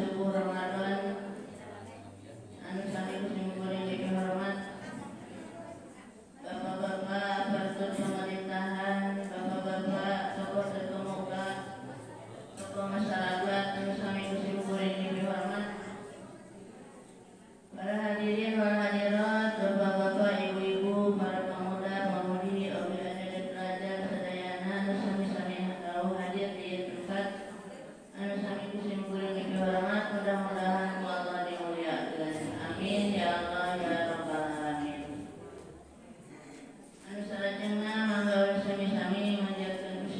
subuh Ramadan anu sami kuring dihormat bapak-bapak aparatur pemerintahan, bapak-bapak tokoh terkemuka, tokoh masyarakat anu sami kuring dihormat, para hadirin wal hadirat, bapak-bapak, ibu-ibu, para pemuda, pemudi, oge anu pelajar sadayana anu sami-sami rawuh hadir di tempat anu sami kuring dihormat, mudah-mudahan ku Allah dimuliakeun. Amin ya Allah ya rabbal alamin. Anu salajengna mangga urang sami-sami manjatkeun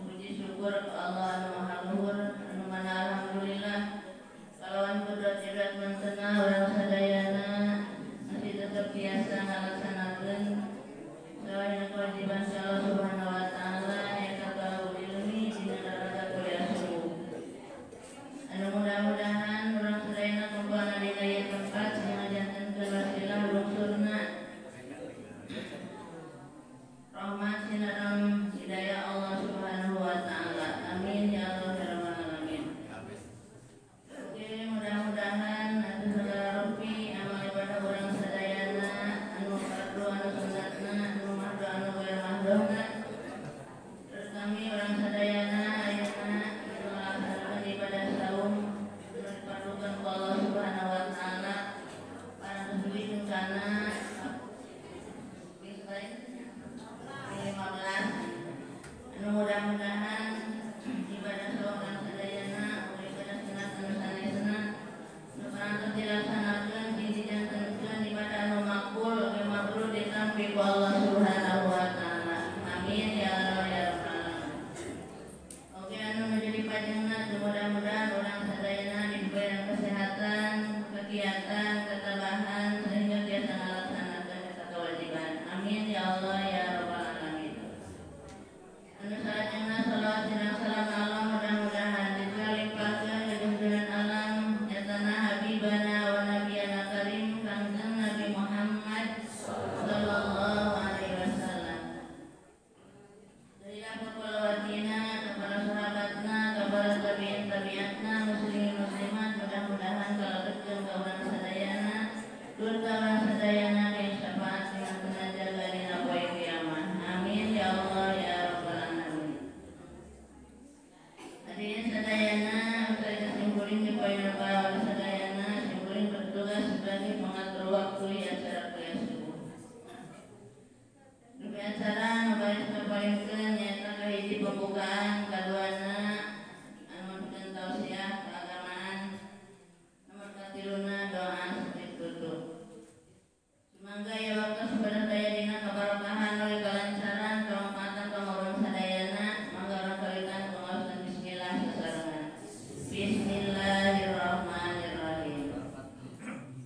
puji syukur ka Allah anu Maha Luhur, anu mana alhamdulillah kalawan kudrat irat mantena urang sadayana masih tetep biasa ngalaksanakeun salahna kewajiban ka Allah Subhanahu wa taala nyaeta talabul ilmi dina raraga kuliah subuh. Anu mudah-mudahan urang sadayana kumpulna dina ieu tempat sing ngajantenkeun wasilah lungsurna rahmat sinareng hidayah Allah Subhanahu wa taala. Amin ya Allah ya rabbal alamin. Oke, mudah-mudahan atuh segala rupi amal ibadah urang sadayana anu fardu anu sunatna anu mahdo anu ghair mahdohna terus kami urang sadayana ayeuna melaksanakan ibadah saum anu dipardukeun ku Allah Subhanahu wa taala parantos dugi kana 15 anu mudah-mudahan ibadah saum urang sadayana ibadah sunat anu sanesna nu parantos dilaksanakeun sing dijantenkeun ibadah anu makbul oge mabrur ditampi ku Allah Subhanahu wa taala. Amin ya Allah ya rabbal alamin. Oke, anu menjadi pajengna mudah-mudahan urang sadayana diberikan kesehatan, kegiatan, ketabahan sehingga biasa ngalaksanakeun eta kewajiban. Amin ya Allah ya rabbal alamin. Anu salajengna salawat sareng salam Allah mudah-mudahan dilimpahkeun ka junjungan alam nyatana habibana wa nabiyana karim Kangjeng Nabi Muhammad sallallahu alaihi wasallam. Darilah kepalawatina, kepada sahabatna, kepada tabi'in tabi'atna, muslimin muslimat mudah-mudahan kalebetkeun ka urang sadayana, tur ka urang sadayana dina syafaat dina jaga dina poe kiamat. Amin ya Allah ya rabbal alamin. Hadirin sadayana, usai simkuring di poe para sadayana, simkuring bertugas sebagai pengatur waktu di acara kuliah subuh. Dupi acara nu baris kapayunkeun nyaeta kahiji pembukaan, kaduana anu pikeun tausiah keagamaan, nomor katiluna doa sampai tutup. Sumangga ieu waktu sapada daya dina kabarokahan oleh kalancaran kamanfaatan kanggo sadayana, mangga urang kawitan pengaosan bismillah sasarengan. Bismillahirrahmanirrahim.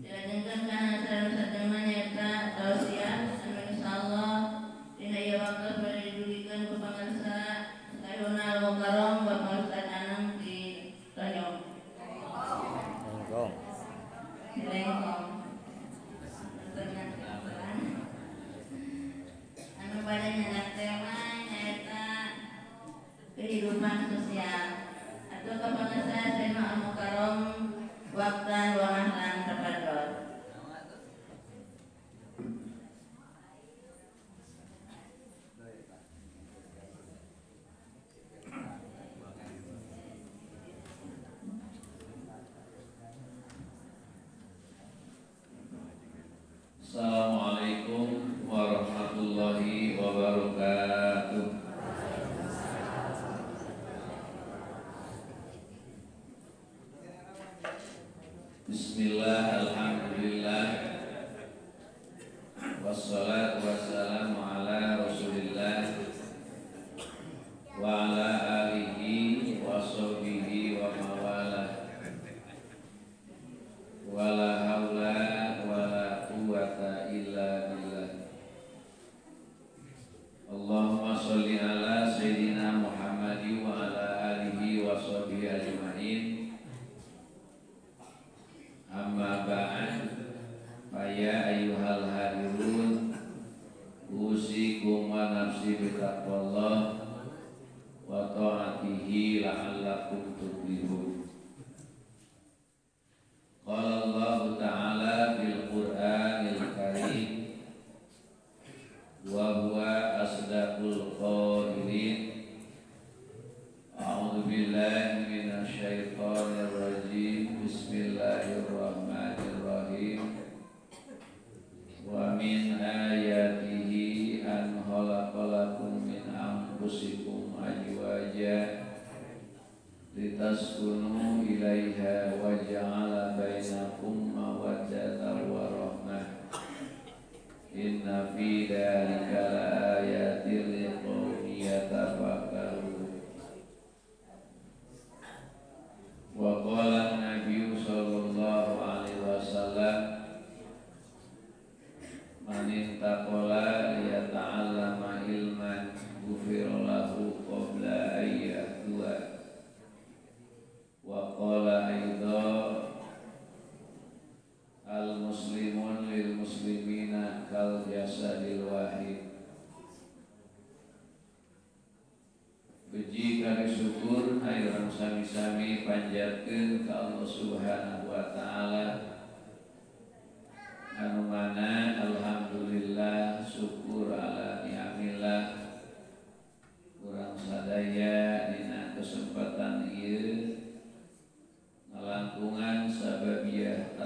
Dilajengkeun kana acara nu satengna nyaeta tausiah anu insyaallah dina ieu waktu bade didugikeun ku pangarsa Sayuna Al-Mukarram Bapak Ustaz Anang di Tonyong. Lengkong. Di Lengkong. Anu bade nyandak tema nyaeta kehidupan sosial atau kepangarsa Sayuna Al-Mukarram waktan wa mahlan tafadhol. Assalamualaikum warahmatullahi wabarakatuh. Bismillah, alhamdulillah, wassalatu wassalamu ala rasulillah wa ala alihi wa sahbihi wa mawalah. Wala haula wala quwwata illa billah. Allahumma sholli ala sayyidina Muhammad wa ala alihi wa sahbihi ajma'in. Amma ba'd, fa ya ayyuhal hadirun, usikum wa nafsi bitaqwallah wa ta'atihi la'allakum tuflihun.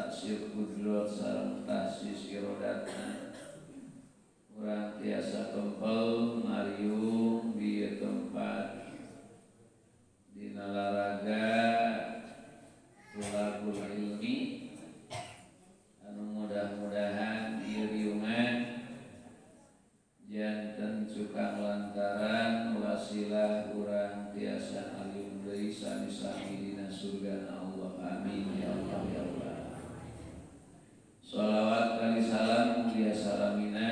taksir kudrat sareng tahsis irodatna urang tiasa kempel ngariung di tempat dina laraga tulabul ilmi anu mudah-mudahan ieu riungan janten cukang lantaran wasilah urang tiasa ngaliung deui sami-sami dina surga Allah. Amin ya Allah ya Allah. Sholawat kali salam mulia salamina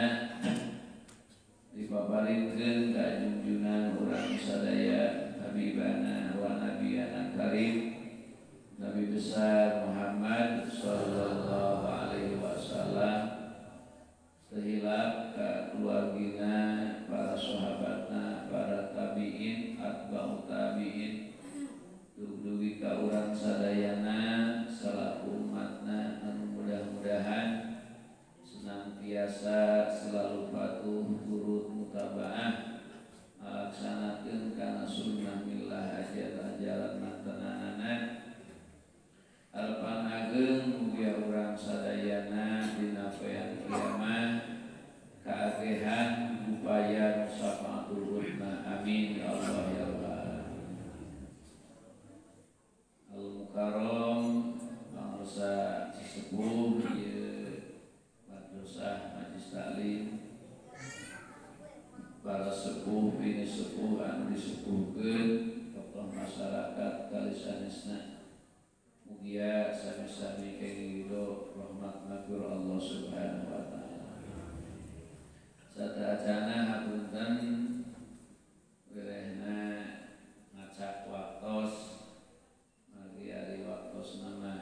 dipaparinkeun ka junjungan urang sadaya habibana wa nabiyana karim Nabi besar Muhammad sallallahu alaihi wasallam, terhilap ka keluargina, para sahabatna, para tabiin, atba'ut tabiin, dugi ka urang sadayana salaku umatna anu mudah-mudahan senantiasa selalu patuh turut mutabaah ngalaksanakeun kana sunnah millah ajaran mantenanana. Harapan ageng mugia urang sadayana dina poean kiamat kaagehan upaya syafaatul uzma. Amin ya Allah ya Allah. Al Mukarram pangrusa sesepuh ieu madrasah majlis taklim, para sepuh bini sepuh anu disepuhkeun tokoh masyarakat kali sanesna, mugia sami-sami kenging ridho rahmat maghfirah Allah Subhanahu wa taala. Satacana hapunten wirehna ngacak waktos margi ari waktosna mah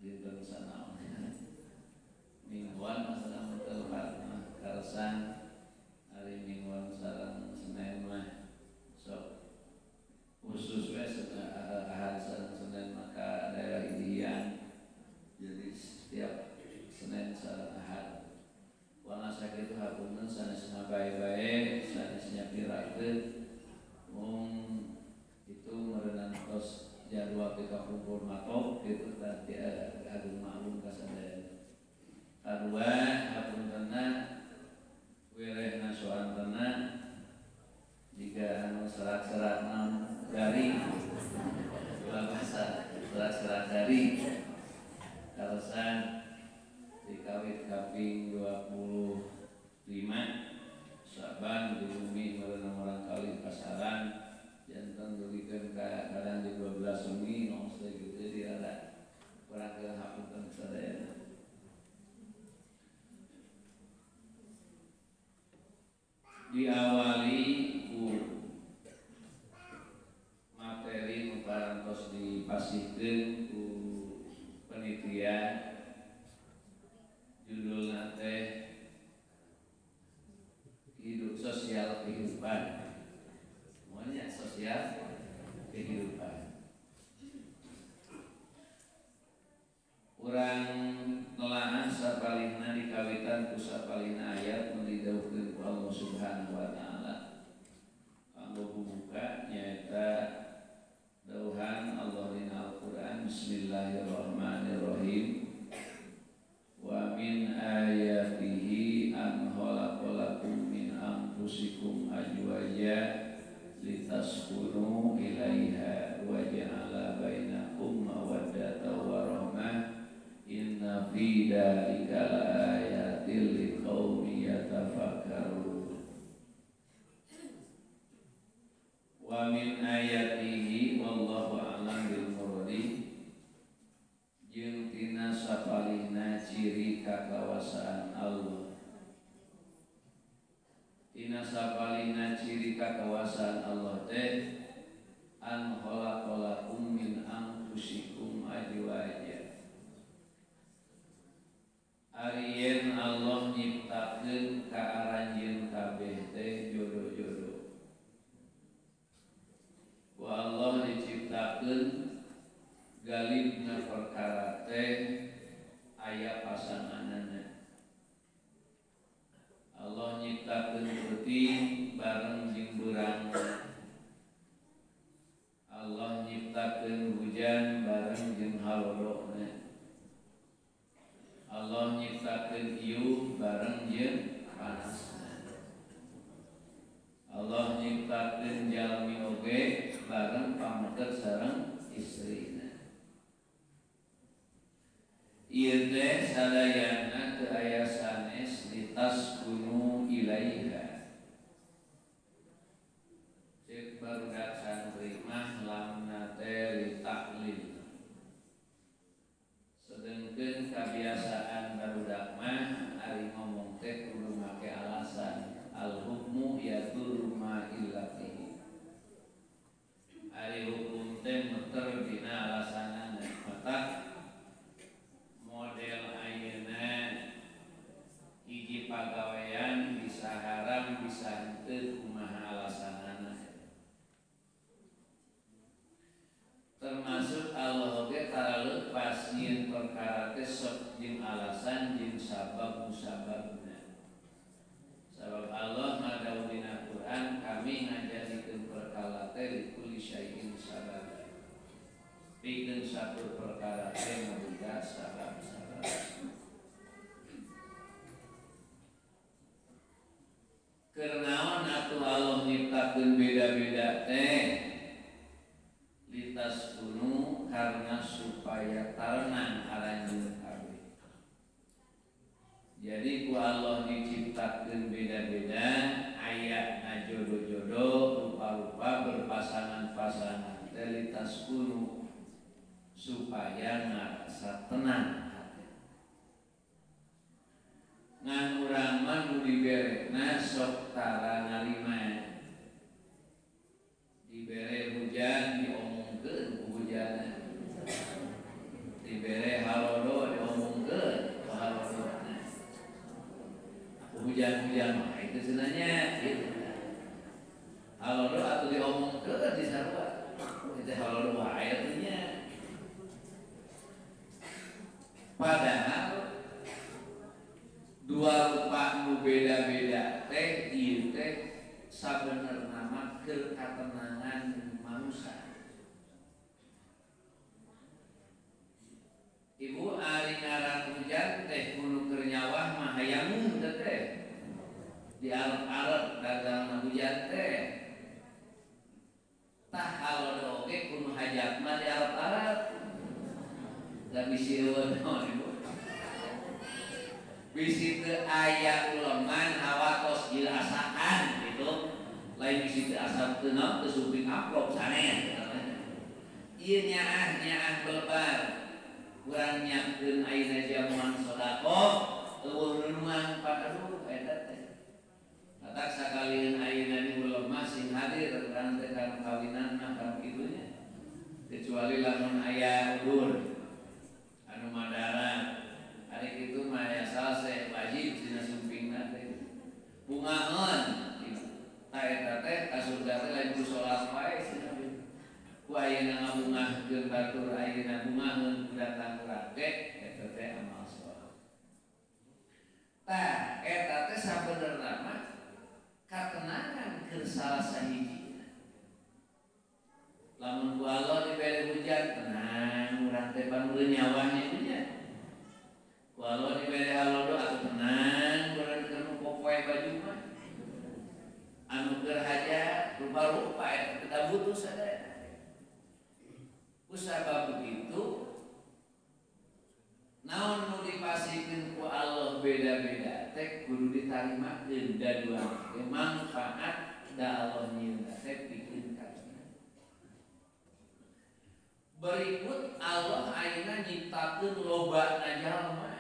dinten sanaon mingguan masalah tepat mah kalesan ari mingguan sareng Senin mah sok khusus we ahad sareng Senin maka daerah Indian, jadi setiap Senin sareng Ahad. Warna sakitu hapunten sanesna bae-bae sanesnya pirakeun mung itu meureunan tos jadwal ti kapungkur matok kitu tadi agung maklum ka sadayana. Kadua hapuntenna wirehna soantenna jika anu serak-serak garing bahasa serak-serak garing kalesan dikawit kaping 25 Saban di bumi merenang orang kali pasaran jantan dugikeun ka kadang di 12 wengi ngos teh gitu, jadi ada kurang ke hapunten sadayana. Diawali ku materi nu parantos dipasihkeun ku panitia, judulna teh hidup sosial kehidupan. Semuanya sosial kehidupan. Urang nelaah sapalihna dikawitan ku sapalihna ayat nu didhawuhkeun ku Allah Subhanahu wa taala. Kanggo bubuka nyaeta dawuhan Allah dina Al-Qur'an, bismillahirrahmanirrahim. Wa min ayatihi an khalaqalakum min anfusikum azwaja litaskunu ilaiha wa ja'ala bainakum mawaddatan wa rahmah inna fi dzalika laayatil liqaumin yatafakkarun. Wa min ayatihi wallahu a'lam bil muradi, jeung tina sapalihna ciri kakawasaan Allah. Tina sapalihna ciri kakawasaan Allah teh an khalaqalakum min anfusikum azwaja. Ari yen Allah nyiptakeun ka aranjeun kabeh teh jodoh-jodoh. Ku Allah diciptakeun galibna perkara teh aya pasanganana. Allah nyiptakeun peuting bareng jeung beurang. Allah nyiptakeun hujan bareng jeung halodona. bareng jeung panasna. Allah nyiptakeun jalmi oge bareng pameget sareng istrina. Ieu teh sadayana teu aya sanes litaskunu ilaiha. Cek barudak santri mah lamna teh litaklil. Sedengkeun kabiasaan barudak mah ari ngomong teh kudu make alasan. Al hukmu yadurru ma illatihi. Ari hukum teh muter dina alasanana. Matak model ayeuna hiji pagawean bisa haram bisa henteu kumaha alasanana. Termasuk Allah oge tara leupas nyieun perkara teh sok jeung alasan jeung sabab musababna. Sabab Allah ngadawuh dina Quran kami ngajadikeun perkara teh likulli syai'in sabab. Pikeun satu perkara teh ngaboga sabab-sabab. Keur naon atuh Allah nyiptakeun beda-beda teh? Litaskunu karena supaya tarenang aranjeun kabeh. Jadi ku Allah diciptakeun beda-beda, aya ngajodoh-jodoh, rupa-rupa berpasangan-pasangan teh litaskunu supaya ngarasa tenang hati. Ngan urang mah nu diberekna sok tara ngarima. Dibere hujan diomongkeun ku hujanna. Dibere halodo diomongkeun ku halodona. Hujan-hujan mah itu cenah gitu. Halodo atuh diomongkeun di sarua. Itu halodo wae atuh nya. Padahal dua rupa nu beda-beda teh ieu teh sabenerna mah keur katenangan manusia. Ibu ari ngaran hujan teh kudu keur nyawah mah hayangeun teh. Diarep-arep dagangna hujan teh. Tah halodo oge kudu hajat mah diarep-arep. Da bisi eueuh naon ibu. Bisi teu aya uleman hawa tos dilasakan gitu. Lain bisi teu asap teu naon teu sumping amplop sanes. Ieu nyaah-nyaah belebar. Urang nyiapkeun ayeuna jamuan sedekah eueuh nunuan padaduh eta teh. Matak sakalieun ayeuna di ulama sing hadir urang teh kana kawinan mah kana kitu nya. Kecuali lamun aya udur anu madaran. Ari kitu mah aya salse wajib dina sumpingna teh. Bungaheun tah eta teh ka surga teh lain ku salat wae cenah. Ku ayeuna ngabungahkeun batur ayeuna bungaheun ku datang urang ge eta teh amal soleh. Tah eta teh sabenerna mah katenangan keur salah sahiji. Lamun ku Allah dibere hujan tenang urang teh pan nyawahnya itu nya. Ku Allah dibere halodo atuh tenang urang keur nu popoe baju mah. Anu keur hajat rupa-rupa eta kita butuh sadaya. Kusabab begitu naon nu dipasikeun ku Allah beda-beda teh kudu ditarimakeun da dua teh manfaat da Allah nyieun teh pikeun ka Berikut Allah ayeuna nyiptakeun loba jalma.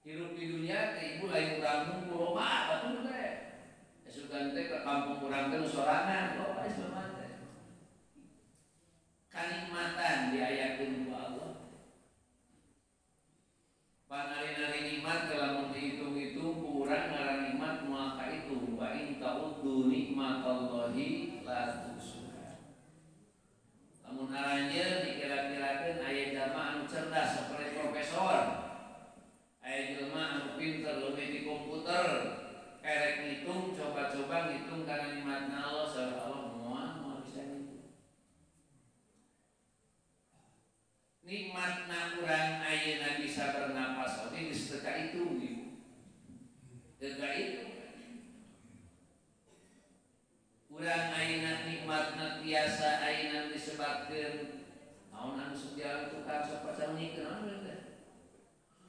Hirup di dunia teh ibu lain urang hungkul loba batur teh. Esukan teh ka kampung urang teh nu sorangan loba jelema teh. Kanikmatan diayakeun ku Allah. Panari-nari nikmat lamun dihitung-hitung ku urang ngaran nikmat moal kahitung wa in ta'uddu nikmatallahi la tuhsuha. Lamun aranjeun dikira-kirakeun aya jalma anu cerdas saperti profesor, aya jelema anu pinter leuwih di komputer, erek ngitung coba-coba ngitung kana nikmatna Allah saur Allah moal bisa ngitung. Nikmatna urang ayeuna bisa bernapas oge geus teu Teu itu. Urang ayeuna nikmatna tiasa ayeuna disebatkeun naon anu sok jalan tukang sok pacarni naon teh.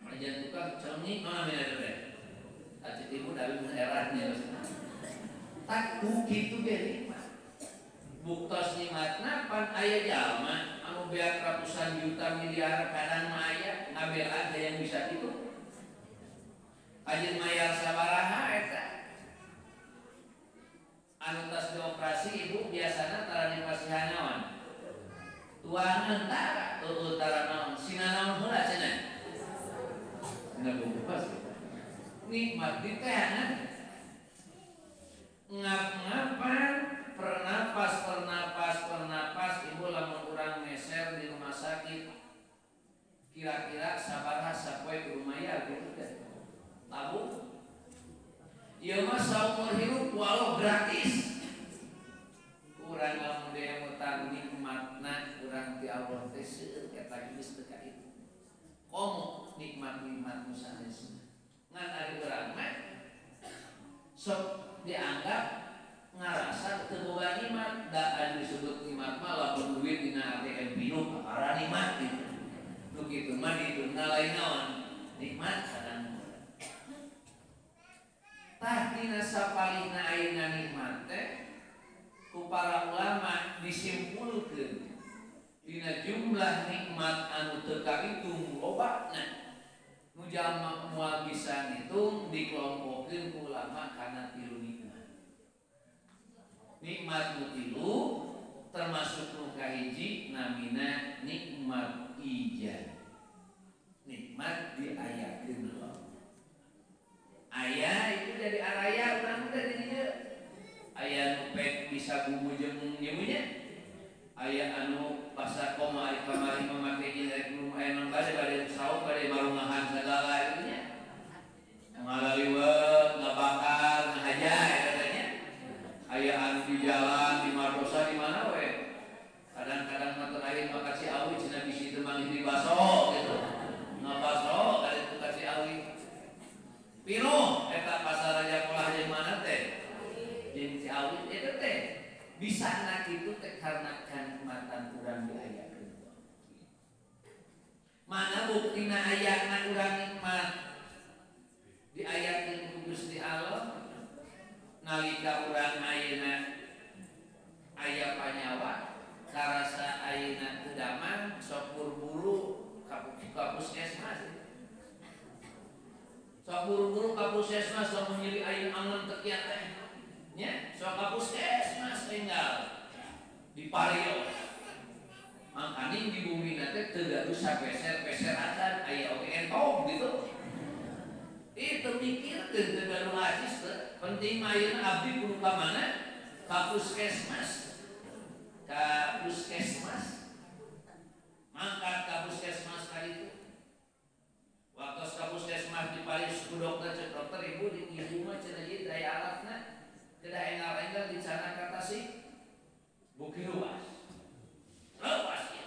Ajan tukang carni naon namina teh. Aceh ibu dari erahnya. Tak ku kitu ge nikmat. Buktos nikmatna pan aya jalma anu beak ratusan juta miliar kadang mah aya ngabelaan yang bisa kitu. Ajeun mayar sabaraha eta. Anu tas dioperasi ibu biasana tara dipasihan naon? Tuangan tara, eueuh tara naon? Sina naon heula cenah? Sina bungkus. Nikmat diteangan. Ngap-ngapan pernapas pernapas pernapas ibu lamun urang meser di rumah sakit kira-kira sabaraha sapoe kudu mayar gitu teh. Tabung. Ieu mah saumur hirup walau gratis. Urang lamun demutan nikmatna urang ti Allah teh seueur eta geus teu ka itu. Komo nikmat-nikmat nu sanesna. Ngan ari urang mah sok dianggap ngarasa teu boga nikmat, da anu disebut nikmat mah lamun duit dina ATM pinuh kakara nikmat gitu. Nu kitu mah dihitungna lain naon? Nikmat kadang. Tah dina sapalihna ayeuna nikmat teh ku para ulama disimpulkeun dina jumlah nikmat anu teu kahitung lobana. Nu jalma moal bisa ngitung dikelompokeun ku ulama kana tilu nikmat. Nikmat nu tilu termasuk nu kahiji namina nikmat ijad. Nikmat diayakeun Allah. Aya itu dari araya urang teh di dieu. Aya nu pek bisa bumbu jeung nya. Aya anu pasar koma ari kamari mamake jeung rek aya non bade bade saung bade marungahan sagala itu nya. Ngalaliwet, ngabakar, ngahaja eta nya. Aya anu di jalan, di madrasah di mana we. Kadang-kadang mah terakhir mah ka Ciawi cenah bisi teu manggih di baso gitu. Ngabaso ka ditu ka Ciawi. Pinuh eta pasar Raja Polah jeung mana teh? Jeung Ciawi eta teh. Bisa na kitu teh karena kanikmatan urang diayakeun. Mana buktina ayana urang nikmat diayakeun ku Gusti Allah nalika urang ayeuna aya panyawa karasa ayeuna teu damang sok buru-buru ka puskesmas. Sok buru-buru ka puskesmas sok nyeri ayeuna angeun teu kiat teh. Nya, sok ka puskesmas enggal di Pario. Mangkaning di bumi teh teu gaduh sapeser-peser acan aya oge entong gitu. Itu mikirkeun teu gaduh acis teh. Penting mah ayeuna abdi kudu ka mana? Ka puskesmas. Ka puskesmas. Mangkat ka puskesmas ka ditu. Waktu ka puskesmas di Paris ku dokter cek dokter ibu di ibu mah cenah ieu aya alatna. Tidak enggal-enggal di sana kata sih buki luas, luas ya.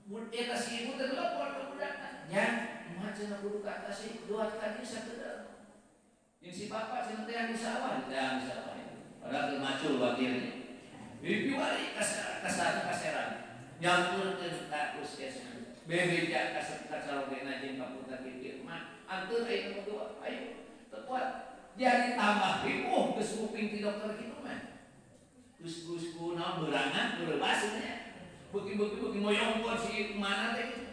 Mun eta si ibu teh lapor ka budakna, nya mah cenah kudu ka atas dua kali sakedeung. Jeung si bapak cenah teh di sawah, teh di sawah. Padahal teu macul wakilnya. Dipiwari ka kaserang. Nyampeurkeun ka puskesmas. Bebeja ka sacarogena jeung ka putra kieu mah anteur aya nu dua, ayo teu kuat. Jadi tambah ribuh geus kuping ti dokter kitu mah. Geus ku naon beurangan beureubas nya. Beuki-beuki moyongkon si mana teh kitu.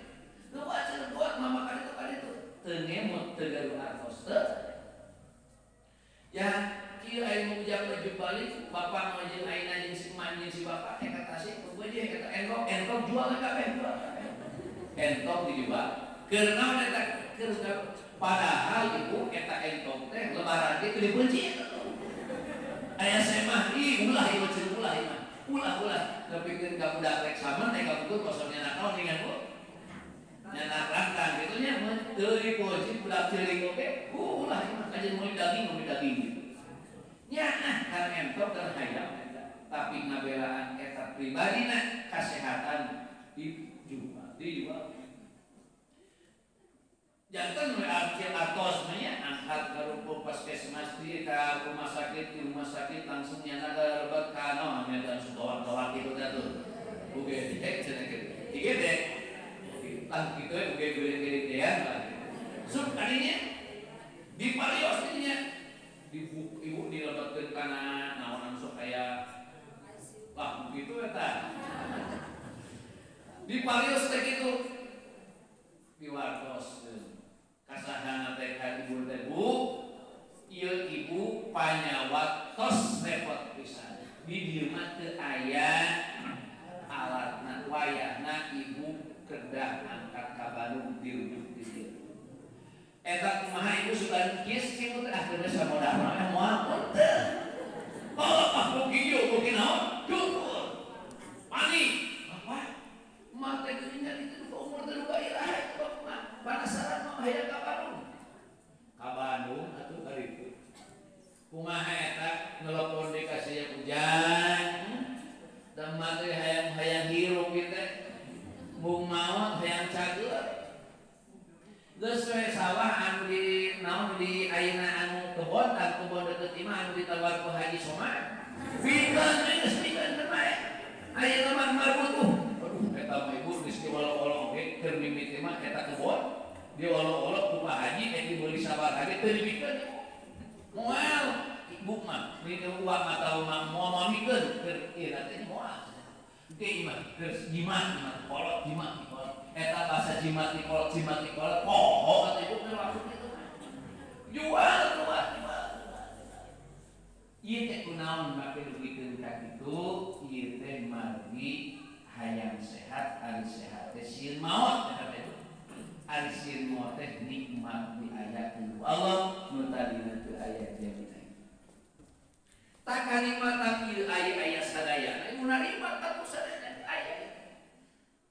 Leuwat cenah buat mama ka ditu ka ditu. Teu ngemot teu gaduh artos teu. Ya kieu aya nu ujang baju balik bapak mah jeung ayeuna jeung si emak jeung si bapak teh ka Tasik bebeje eta entok entok jual kabeh jual kabeh. Entok dijual. Keur naon eta keur padahal ibu eta entong teh lebaran ge teu dibenci eta tuh. Aya semah ih ulah ieu cenah ulah ieu mah. Ulah-ulah nepikeun ka budak rek samen teh ka buku kosong nyanak naon dengan Bu. Nyanak rantang kitu nya mun teu dibenci budak ceurik oge ulah ieu mah kajeun meuli daging gitu. Nya ah kan entok dan hayam eta. Tapi ngabelaan eta pribadina kasehatan dijual, dijual. Janten we artos mah nya angkat ka rupa puskesmas di ka rumah sakit di rumah sakit langsung nyana ka lebet ka naon nya langsung bawa-bawa kitu teh tuh. UGD cenah kitu. IGD. Tah kitu we UGD gede-gedean lah. Sup kadinya di parios dinya. Ibu ibu dilebetkeun kana naon sok aya lah kitu eta. Di parios teh kitu. Diwartos kasahana teh ka ibu teh bu ieu ibu panyawat tos repot pisan di dieu mah teu aya alatna wayahna ibu kedah angkat ka Bandung dirujuk di dieu eta kumaha ibu sugan kieu cing teh ah geus samodal mah moal teu oh ah buki ieu buki naon cukur panik apa mah teh geuning itu umur teh duka iraha penasaran mah hayang ka Bandung. Ka Bandung atuh karitu. Kumaha eta nelpon deui ka sia hujan. Da mah teh hayang hirup ieu teh. Mung maot hayang cageur. Geus we sawah anu di naon di ayeuna anu kebon, anu kebon deukeut imah anu ditawar ku Haji Somad. Pikeun geus pikeun teh bae. Ayeuna mah marbutuh. Aduh eta mah ibu geus diolok-olok oge keur mimiti mah eta kebon. Diolok-olok ku Pak Haji eh dibeli sabar haji teu dibikeun moal ibu mah ni uang atawa mah moal mikeun keur ieu teh moal engke imah keur jimat mah kolot jimat kolot eta bahasa jimat ti kolot jimat ti kolot poho atuh ibu keur waktu kitu jual keluar jual ieu teh kunaon make dugikeun ka kitu ieu teh margi hayang sehat ari sehat teh sieun maot eta teh ari sieun maot teh nikmat diayakeun ku Allah nu tadina teu aya jaminan. Tak kanikmatan ieu aya-aya sadayana ieu narima ka sadayana aya.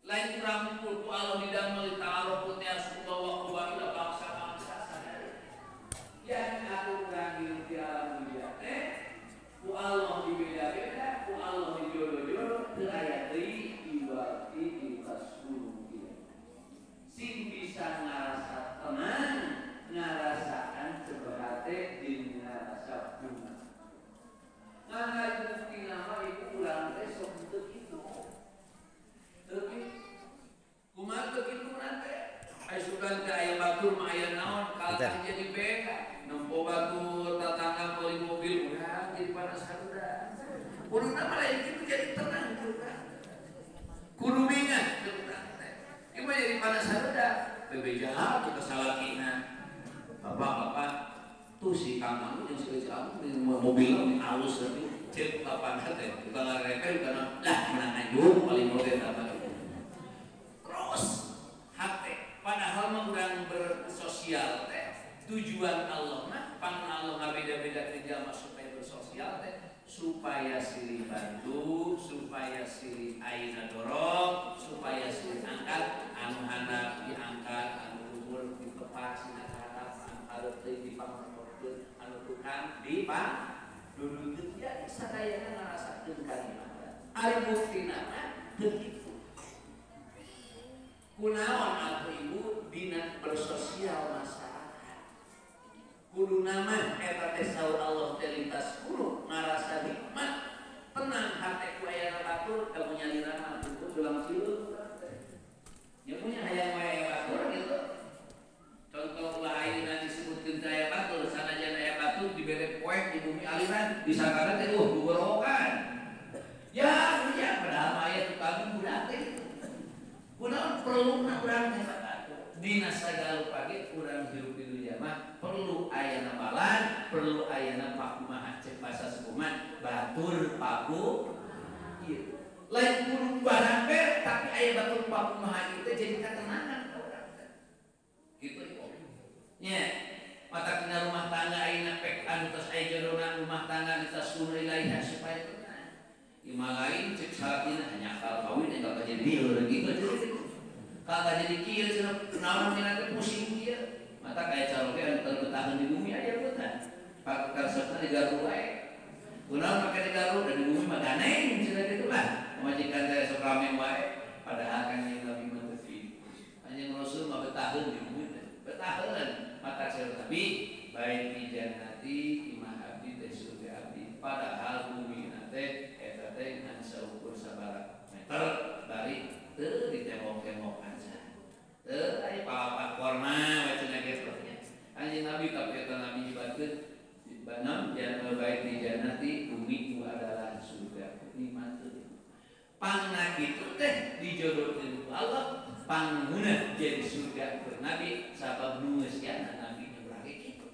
Lain urang ngumpul ku Allah didamel ta'aruf teh bawa kubaila bangsa-bangsa sadaya. Yang aku urang di alam dunia teh ku Allah dibeda-beda, ku Allah dijodoh-jodoh teu aya deui iwati di gunung ieu. Sing bisa ngarasa tenang, ngarasaan cebehate jeung ngarasa bunga. Ngan bukti nama ibu urang teh sok teu kitu. Teu kitu. Kumaha teu kitu teh? Aya sugan teh aya batur mah aya naon kalah jadi beda. Nempo batur tatangga meuli mobil urang jadi panas haruda. Kuduna mah lain kitu jadi tenang urang. Kudu bingat urang teh. Ieu mah jadi panas haruda. Bebeja kita salakina. Bapak-bapak tuh si Kang Anu jeung si Anu mobil alus tapi ceuk bapana teh tukang ngarepel kana lah menang anjung paling mobil apa gitu. Terus hate padahal mah urang bersosial teh tujuan Allah mah pang Allah ngabeda-beda kerja mah supaya bersosial teh supaya silih bantu, supaya silih ayeuna dorong, supaya silih angkat anu handap diangkat, anu luhur ditepak sina harap, anu hareup teh dipangorkeun, anu tukang dipang duduk jadi sadayana ngarasakeun kanikmatan. Ari buktina mah teu kitu. Kunaon atuh ibu dina bersosial masyarakat. Kuduna mah eta teh saur Allah teh lintas kudu ngarasa nikmat, tenang hate ku aya batur ka nyalira mah tuh tulang silut teh. Nya punya hayang wae batur gitu. Contoh ulah ayeuna disebutkeun teh aya batur, sanajan aya batur dibere poek di bumi aliran disangkana teh gugorowokan. Ya, ya padahal mah aya tukang budak teh. Kunaon perluna urang teh batur. Dina sagala pagi urang hirup di dunia mah perlu ayana balan, perlu ayana pakumaha cek bahasa sekuman, batur paku ieu. Lain kudu barang tapi aya batur pakumaha ieu teh jadi katenangan ka urang teh. Kitu ieu. Nya, mata kena rumah tangga ayeuna pek anu tos aya jodona rumah tangga geus kudu ilaiha supaya tenang. Imah lain cek salakina hanya akal kawin enggal jadi lieur gitu. Kalau jadi kieu cenah naon dina teh pusing kieu. Mata kaya caroge anu teu betaheun di bumi aya beutah. Pak karesepna digaru wae. Kunaon make digaru da di bumi mah ganeng cenah kitu lah. Pamajikan teh sok rame wae padahal kan yang Nabi mah teu kitu. Anjeun Rasul mah betaheun di bumi teh. Betaheun surga abdi. Padahal bumi teh eta teh ngan saukur sabaraha meter bari teu ditembok-tembok aja. Teu aya palapak korna we cenah kitu nya. Anjeun Nabi tapi eta Nabi nyebatkeun banam jangan baik di jannati bumi itu adalah surga. Nikmat teu. Pangna kitu teh dijodohkeun ku Allah pangmunah jadi surga keur Nabi sabab nu geus Nabi nyebrang kitu.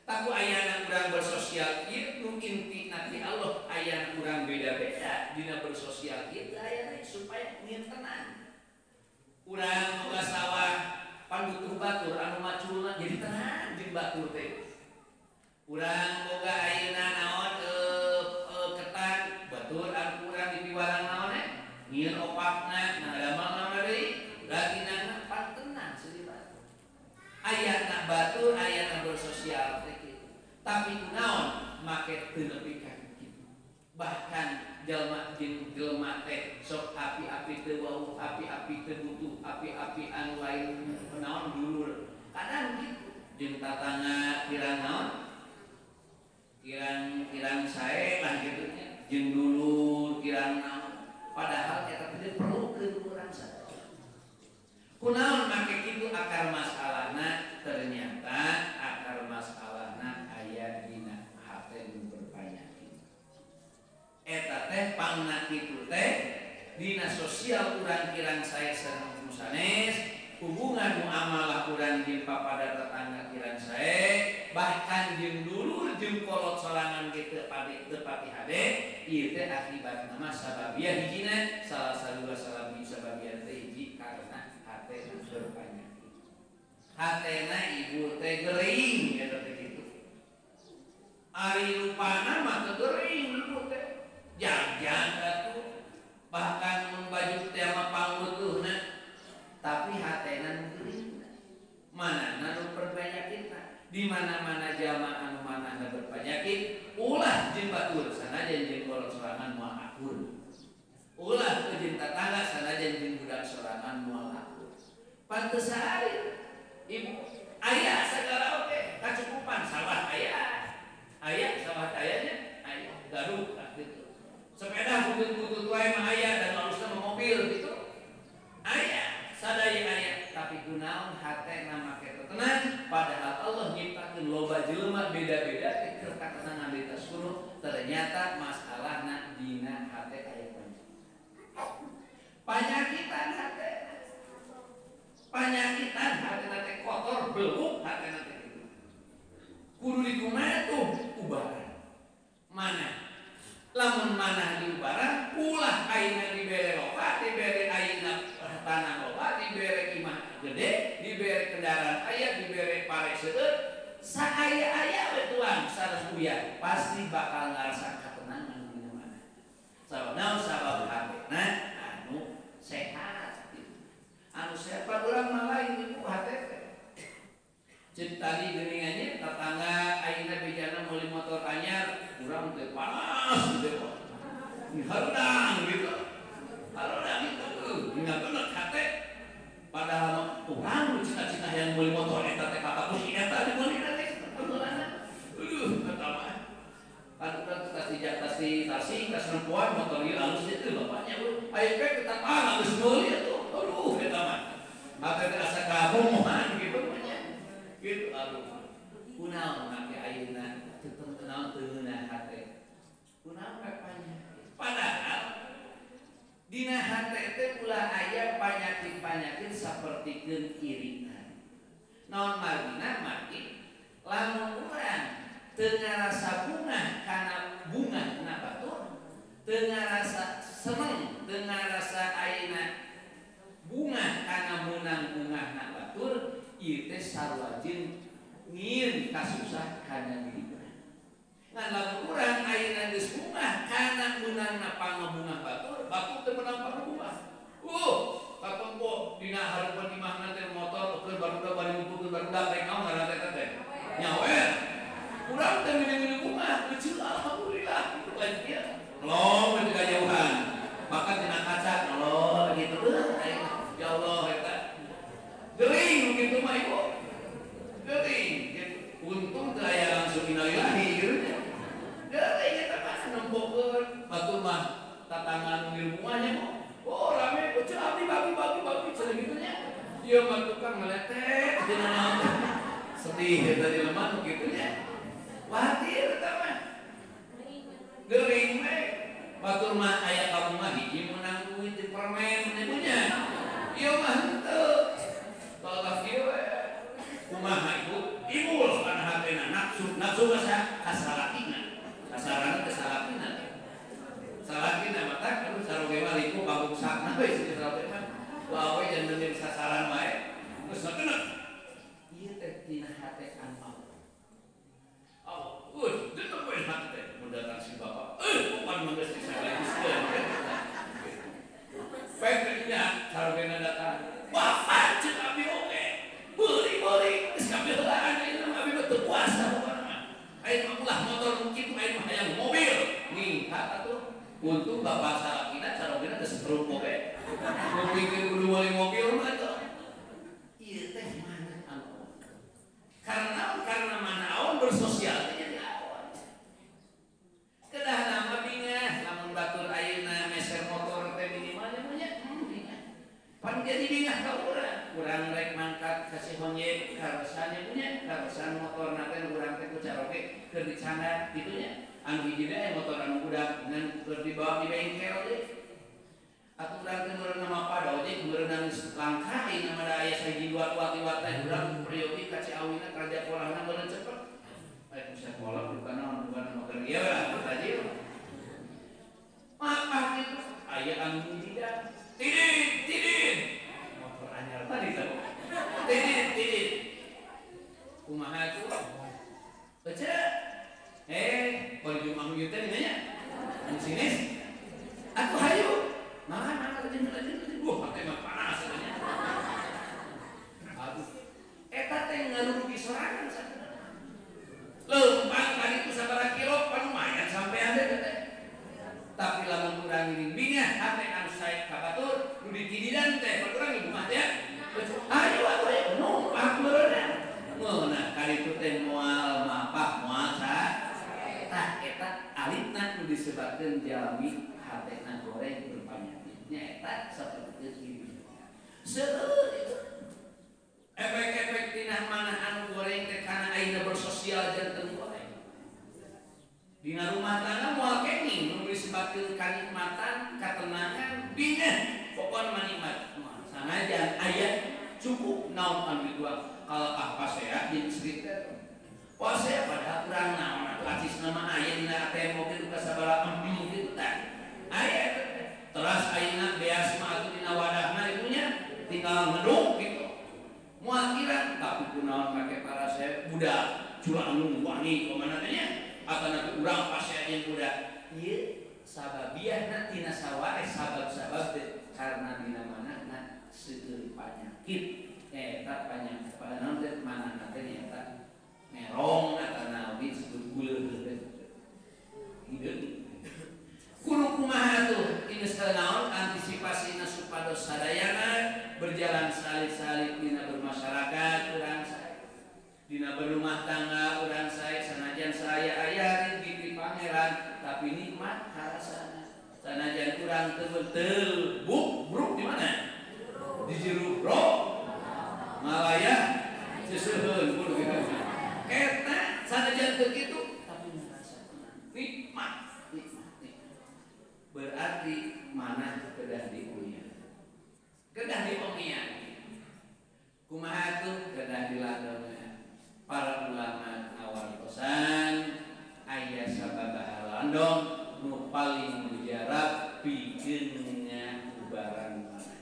Taku ayana urang bersosial ieu nu inti nanti Allah ayana urang beda-beda dina bersosial ieu ayana supaya nyeun tenang. Urang boga sawah panbutuh batur anu maculna jadi tenang jeung batur teh. Urang boga ayeuna naon ketan batur anu urang dipiwarang naon eh ngieun opakna ngadamel naon deui raginana pan tenang sedih batur. Ayana batur ayana bersosial teh kitu. Tapi kunaon make teu nepi ka kitu. Bahkan jelema jeung jelema teh sok api-api teu wau, api-api teu butuh, api-api anu lain naon dulur. Kadang kitu jeung tatangga kirang naon? Kirang-kirang sae lah kitu nya. Jeung dulur kirang naon. Padahal eta teh perlukeun urang sadaya. Kunaon make kitu akar masalahna? Ternyata akar masalahna aya dina hate nu berpanyakit. Eta teh pangna kitu teh dina sosial urang kirang sae sareng nu sanes, hubungan muamalah urang jeung papada tetangga kirang sae, bahkan jeung dulur jeung kolot sorangan ge teu pati hade, ieu teh akibatna mah sababiah hijina, salah sadua salabi sababiah teh hiji karena hate nu berpanyakit. Hatena ibu teh gering eta teh kitu. Ari rupana mah teu gering ibu teh. Jang-jang atuh bahkan mun baju teh mah pangbutuhna tapi hatena nu gering. Manana nu berpanyakitna. Di mana-mana jalma anu manahna berpanyakit ulah jeung batur sanajan jeung kolot sorangan moal akur. Ulah jeung tatangga sanajan jeung budak sorangan moal akur. Pantes sae ibu aya segala oge kacukupan sawah aya. Aya sawah aya nya aya gaduh gitu. Sepeda butut-butut wae mah aya dan alusna mah mobil gitu. Aya sadaya aya tapi kunaon hatena make teu tenang padahal Allah nyiptakeun loba jelema beda-beda teh keur katenangan di atas gunung ternyata masalahna dina hate aya panyakitan hate. Panyakitan hatena teh kotor beluk hatena teh kitu. Kudu dikumaha tuh ubaran. Mana? Lamun manah diubaran ulah ayeuna dibere loba, dibere ayeuna tanah loba, dibere imah gede, dibere kendaraan aya, dibere pare seueur, saaya-aya we tuang sareng uya pasti bakal ngarasa katenangan dina mana. Sabab naon? Sabab hatena anu sehat. Anu sehat urang mah lain ibu hate teh. Ceuk tadi geuningannya tetangga ayeuna bejana meuli motor anyar, urang teh panas gitu kok. Harudang gitu. Harudang gitu. Nggak hate. Padahal urang cita-cita yang meuli motor eta teh kata ku eta dimeulina teh peulana. Aduh, eta mah. Kan urang teh tas di tas nempoan motor ieu alus teh bapaknya aya pe tetangga geus meuli atuh. Aduh, eta mah. Hate teh asa kabomohan gitu nya. Gitu aduh. Kunaon make ayeuna teu naon teu ngeunah hate. Kunaon panyakit. Padahal dina hate teh ulah aya panyakit-panyakit sapertikeun irian. Naon margina margi lamun urang teu ngarasa bungah kana bungah na batur, teu ngarasa seneng, teu ngarasa ayeuna bungah kana meunang bungah na batur, ieu teh sarua jeung ngieun kasusah kana diri urang. Ngan lamun urang ayeuna geus bungah kana meunangna pangabungah batur, batur teu meunang pangabungah. Katempo dina hareupeun imahna teh motor keur barudak bari ngumpulkeun barudak rek naon ngaran teh teh. Nyawer. Urang teh minum-minum bungah, kecil alhamdulillah gitu kan ieu. Melong we kajauhan. Bahkan dina kaca melong gitu ya Allah eta. Gering gitu mah ibu. Gering gitu. Untung teu aya langsung Ieu mah tukang ngeletek dina naon. Sedih eta jelema nu kitu nya. Watir eta mah. Gering we. Batur mah aya kamu mah hiji meunang duit di permen nya. Ieu mah henteu. Tolak kieu we. Kumaha ibu? Ibu kana hatena nafsu, nafsu mah kasalakina. Kasarana teh salakina. Salakina mah tak kudu saroge mah liku kabuksakna we si saroge mah. Wae jangan menjadi sasaran wae. Geus kena. Ieu teh tina hate anu Allah. Allah, euy, deuk we hate teh mun datang si bapak. Euy, bukan mah geus disalahiskeun. Peknya sarogena datang. Bapak ceuk abdi oge. Beuli-beuli geus kabeh heulaan ayeuna mah abdi mah teu puasa pokona mah. Ayeuna mah ulah motor nu kitu ayeuna mah hayang mobil. Ningkat atuh. Untung bapak salakina carogena teu setruk oge. Kupikeun kudu meuli mobil mah atuh. Ieu teh mana anu. Karena mana aon bersosial teh jadi aon. Kedah nama bingah lamun batur ayeuna meser motor teh minimal nya bingah. Pan jadi bingah ka urang. Urang rek mangkat ka si Honye karosanya punya karosan motorna teh urang teh ku caroge keur dicandak kitu nya. Anu hiji teh motor anu budak ngan keur dibawa di bengkel deui. Atuh urang teh meureun nama pada ojek meureun langka ayeuna mah da aya sahiji dua liwat teh urang priyogi ka Ciawina kerja kolahna meureun cepet. Aya ku sakola bukan naon bukan motor ieu lah tajil. Mah kitu aya anu hiji da. Tidin tidin. Motor anyar tadi teh. Tidin tidin. Kumaha tuh? Ece. Kalau Jumat ieu teh nya. Anu sinis. Atuh hayu. Mana lajeng lajeng wah hate mah panas nya. Aduh. Eta teh ngarugi sorangan sabenerna. Leumpang ka ditu sabaraha kilo pan lumayan sampean teh teh. Tapi lamun urang ngiring bingah hate anu sae ka batur nu ditididan teh pan urang ibu mah teh. Ayo atuh ayo numpang meureunna. Meunah ka ditu teh moal mapah moal sa. Tah eta alitna nu disebabkeun jalmi hatena goreng berpanyakit. Nya eta saperti kieu. Seueur itu. Efek-efek tina mana anu goreng teh kana ayeuna bersosial janten goreng. Dina rumah tangga moal kenging nu disebabkeun kanikmatan, katenangan, bingah, pokona mah nikmat. Sanajan aya cukup naon anu dituang. Kalau ah pasea jeung istri teh. Pasea padahal urang naon atuh acisna mah aya dina ATM mobil ka sabaraha kitu teh. Aya teras ayeuna beas mah atuh dina wadahna itunya tinggal ngeduk gitu. Moal kira tapi kunaon make parasea budak curang wani kumaha teh nya atanapi urang pasea jeung budak. Ieu sababiahna tina saware sabab-sabab teh karena dina manahna seueur panyakit eta panyakit naon teh manahna teh nyaeta merong atanawi disebut gula teh. Hideung. Kudu kumaha tuh ini naon antisipasina supados sadayana berjalan salib-salib dina bermasyarakat urang sae dina berumah tangga urang sae sanajan saaya-aya rezeki pangeran tapi nikmat karasana sanajan urang teu betul buk bruk di mana di jeruk bro Malaya seseuheun kudu kitu eta sanajan teu kitu tapi merasa tenang nikmat nikmat. Berarti mana kedah diunya, kedah diomian. Kumaha tuh kedah dilandongna. Para ulama ngawartosan aya sababaha landong nu paling mujarab pikeun ubaran manah.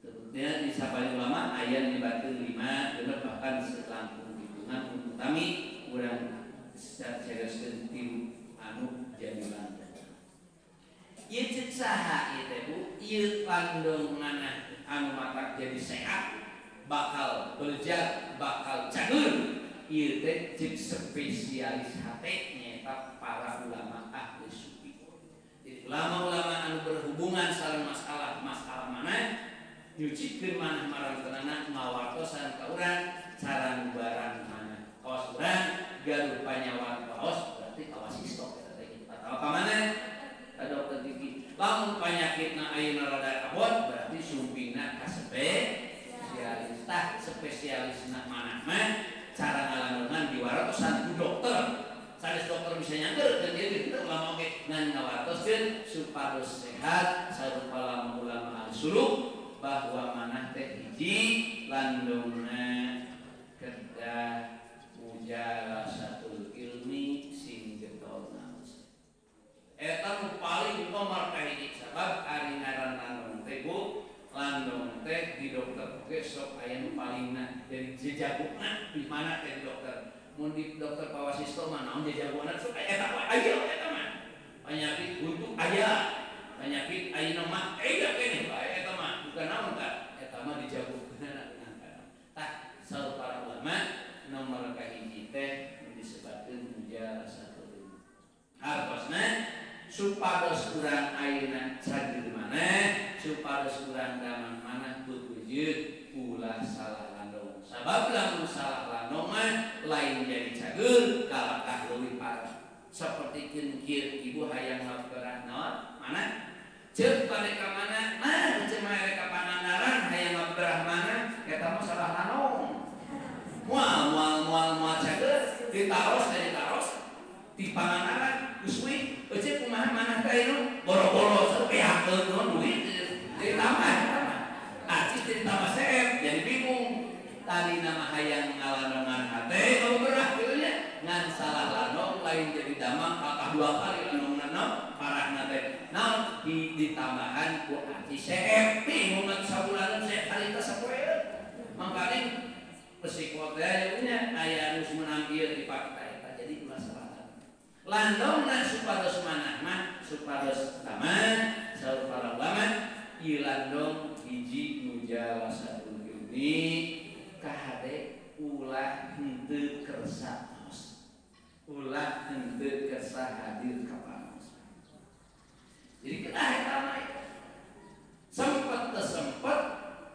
Tentunya di sabari ulama aya nyebatkeun 5 genep bahkan selangkung hitungan utami urang seriuskeun tilu anu jadi landong. Ieu ceuk saha ieu teh Bu? Ieu landong manah anu matak jadi sehat, bakal berjat, bakal cagur. Ieu teh ceuk spesialis hate nyaeta para ulama ahli sufi. Jadi ulama-ulama anu berhubungan sareng masalah-masalah mana nyucikeun manah marantenana ngawartosan ka urang cara ngubaran manah. Kawas urang gaduh panyawan kaos berarti kawas istok eta teh. Atawa ka mana? Ka dokter gigi. Lamun panyakitna ayeuna rada abot berarti sumpingna ka spesialis. Spesialis. Tah spesialisna manah mah cara ngalandongan diwartosan ku dokter. Sanes dokter bisa nyanger dan dia gitu ulama oge ngan ngawartoskeun supados sehat sarupa ulama al-suluk bahwa manah teh hiji landongna kedah mujalasatul ilmi sing getol naos. Eta nu paling nomor kahiji sabab ari ngaran landong teh Bu, landong teh di dokter oge sok aya nu palingna jadi jejagukna di mana teh di dokter. Mun di dokter Pawasisto mah naon jejagona sok aya eta we aya eta mah. Penyakit untuk aya, penyakit ayeuna mah aya keneh bae eta mah bukan naon tah eta mah dijagukna dengan kana. Tah saur para ulama nomor kahiji teh disebabkeun mujalasatul ilmi. Hartosna supados urang ayeuna cager maneh, supados urang damang manah putujeun ulah salah landong. Sabab lamun salah landong mah lain jadi cager kalakah leuwih parah. Sapertikeun kieu ibu hayang ngaberah naon mana? Ceuk balik ka mana? Nah, ceuk mah rek ka Pangandaran hayang ngaberah mana? Eta mah salah landong. Moal moal moal moal cager ditaros teh ditaros di Pangandaran geus we euceuk kumaha manah teh anu boro-boro sapeakeun naon duit ditambah eta mah acis ditambah seep jadi bingung tadi nama hayang ngalandongan hate ngaberah kitu nya ngan salah landong lain jadi damang kakah dua kali landongna naon parahna teh naon ditambahan ku acis seep bingung atuh sabulanan seep harita sapoeun mangkaning pesiko teh nya aya nu menang ieu dipake eta jadi masalah. Landongna supados manah mah supados taman saur para ulama ieu landong hiji mujalasatul ilmi kahade ulah henteu kersa tos. Ulah henteu kersa hadir ka pangaos. Jadi kedah eta mah sempet teu sempet